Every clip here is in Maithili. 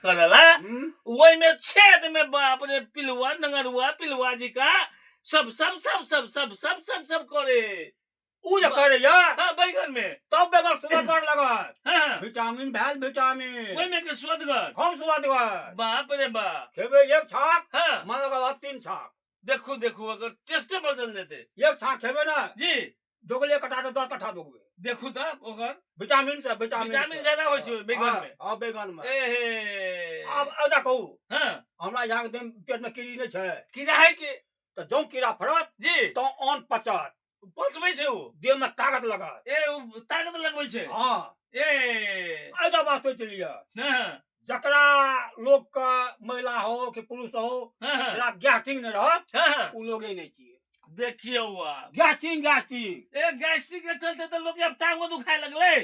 करला हम्म? ओहिमे छेद में बाप रे पिलुआ नंगरुआ पिलुआ जी का सब सब सब सब सब सब सब सब करे। उ जे करैया। हाँ, बैगन में। तब बैगन सुअदगर लगत। हाँ। विटामिन भेल विटामिन। ओहिमे के सुअदगर। खूब सुअदगर। बाप रे बाप। खेबै एक छाक, हाँ। मन लगल 3 छाक। देखू देखू अगर टेस्टे बदल देते। एक छाक खेबै ना जी। दोगले कटा तो 10 कट्ठा दोगबे। देखू त ओकर विटामिन से, विटामिन विटामिन से। ज्यादा होइ छै बैगन हाँ, में। हाँ, बैगन में। एहे। आब एकटा कहू। हाँ। हमरा यहाँ के पेट में कीड़ी नहीं छै। कीड़ा है की? त जौं कीड़ा फड़त जी। तो अन्न पचत। पचबै छै ओ। देह में ताकत लगत। ए, ओ ताकत लगबै छै। हाँ। ए। एकटा बात सोच लिअ। हाँ। जकरा लोग के महिला हो कि पुरुष हो, हाँ, हाँ। जकरा गैस्ट्रिक नहीं रहत, हाँ, हाँ। उ लोगे नहीं छियै। देखियौ आब। Gastric, gastric. ए, गैस्ट्रिक के चलते तऽ लोग आब टांगो दुखाए लगलै।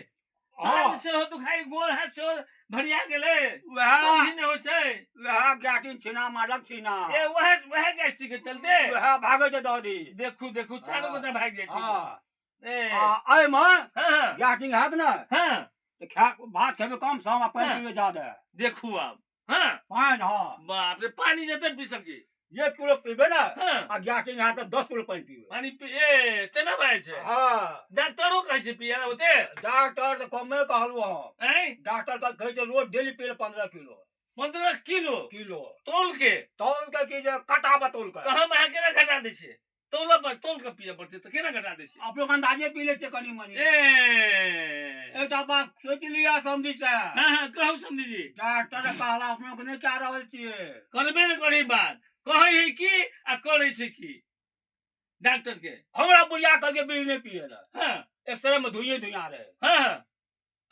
हाँ। टांग सेहो दुखाइ, गोड़ हाथ सेहो भरिया गेलै। वएह समझी नहि होइ छै। वएह गैस्ट्रिक छिना मारक छिना। ए, वएह गैस्ट्रिक के चलते। वएह भागै छै दर्दी। देखू, देखू, चारू हाँ। गोटा भागि जाइ छै। हाँ। ए। आ, एहिमे हाँ, हाँ। गैस्ट्रिक हैत ने? हाँ। तऽ भात खेबै कम सम आ पानि हाँ। पीबै जादे। देखू आब। हाँ। पानि, हाँ। बाप रे, पानि जते पी सकी। 1 किलो पीबै ने, हाँ। आ गैस्ट्रिक हैत तऽ 10 किलो पानि पीबै। पानि पी, ए, तेना भए जाइ छै। हाँ। डॉक्टरो कहै छै पियै लए ओते? डॉक्टर तऽ कमे कहलहुँ हम। आँय? डॉक्टर तऽ कहै छै रोज डेली पियै लए 15 किलो। 15 किलो? किलो। तौल के? तौल के की जे कटा बतौल के। तऽ हम अहाँ केना घटा दै छियै? तौल पर तौल के पियै पड़तै तऽ केना घटा दै छियै? अपनो अंदाजे पी लै छियै कनि मनि। ए। एकटा बात सोचि लिअ समधी साहब। हाँ, हाँ, कहू समधी जी। डॉक्टर कहला अपनो के नहि कए रहल छियै। करबे ने करी बात, कहै है की आ करै छै की डॉक्टर के। हमरा बुढ़िया कहलकै बीड़ी नहि पियै लए। हाँ। एक्सरे में धुइए धुइया रहै। हाँ, हाँ।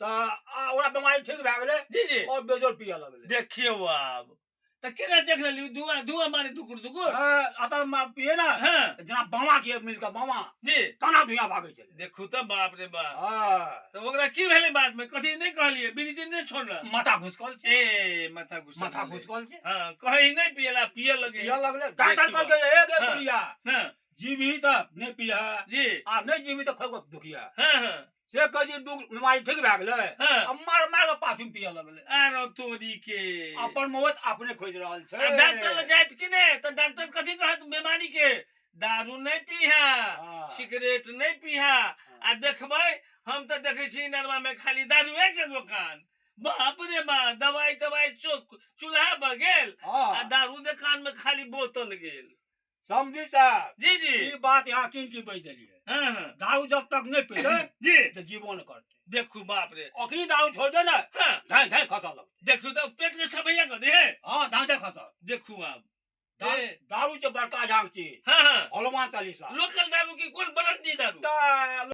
तऽ आ ओकरा बीमारी ठीक भए गेलै। जी, जी। और बेजोड़ पियऽ लगलै। देखियौ आब तऽ केना देख लेली धुआं, धुआं मारे धुकुर धुकुर। हाँ, अतऽ पिए ने, हाँ। जेना बामा के मिल कऽ बामा। जी। तना धुआं भागै छलै। देखू तऽ बाप रे बाप। हाँ। तऽ ओकरा की भेलै बाद में? कथी नहि कहलियै? बीड़ी तीड़ी नहि छोड़लक? माथा घुसकल छै। ए, माथा घुसकल माथा छलै। घुसकल छै। हाँ, कहै नहि पियला, पियऽ लगै। पियऽ लगलै। देखियौ डॉक्टर आब। कहलकै, ए गे हाँ। बुढ़िया, हाँ। जीबही तऽ नहि पियह। जी। आ नहि जीबही तऽ खोइ कऽ दुखिया। हाँ, हाँ। से कहै छै दुख बीमारी ठीक भए गेलै। हाँ। आ मार मार कऽ पाछू में पियऽ लगलै। आरो तोरी के। अपन मौत अपने खोजि रहल छै। आ डॉक्टर लग जायत कि नहि तऽ डॉक्टर कथी कहत बीमारी के? दारू नहि पीहा, हाँ। सिगरेट नहि पीहा। आ देखबै हम तऽ देखै छी इनरवा में खाली दारुए के दोकान। बाप रे बाप, दवाई तवाई चूल्हा पर गेल, हाँ। आ दारू दोकान में खाली बोतल गेल। समझी साहब। जी, जी। ई बात यहाँ किन की बज देलियै। हाँ, हाँ। दारू जब तक नहीं पीते, जी। तो जीवो न करते। देखू बाप रे। अखनी दारू छोड़ दे ना, हाँ। धाय धाय खसा लगते। देखू तो पेट के सफैया कर दे। हाँ, धाय धाय खसा। देखू आप। ए। दारू से बड़का झांक छी। हाँ, हाँ। हनुमान चालीसा। लोकल दारू की कोन ब्रांडी दारू? ता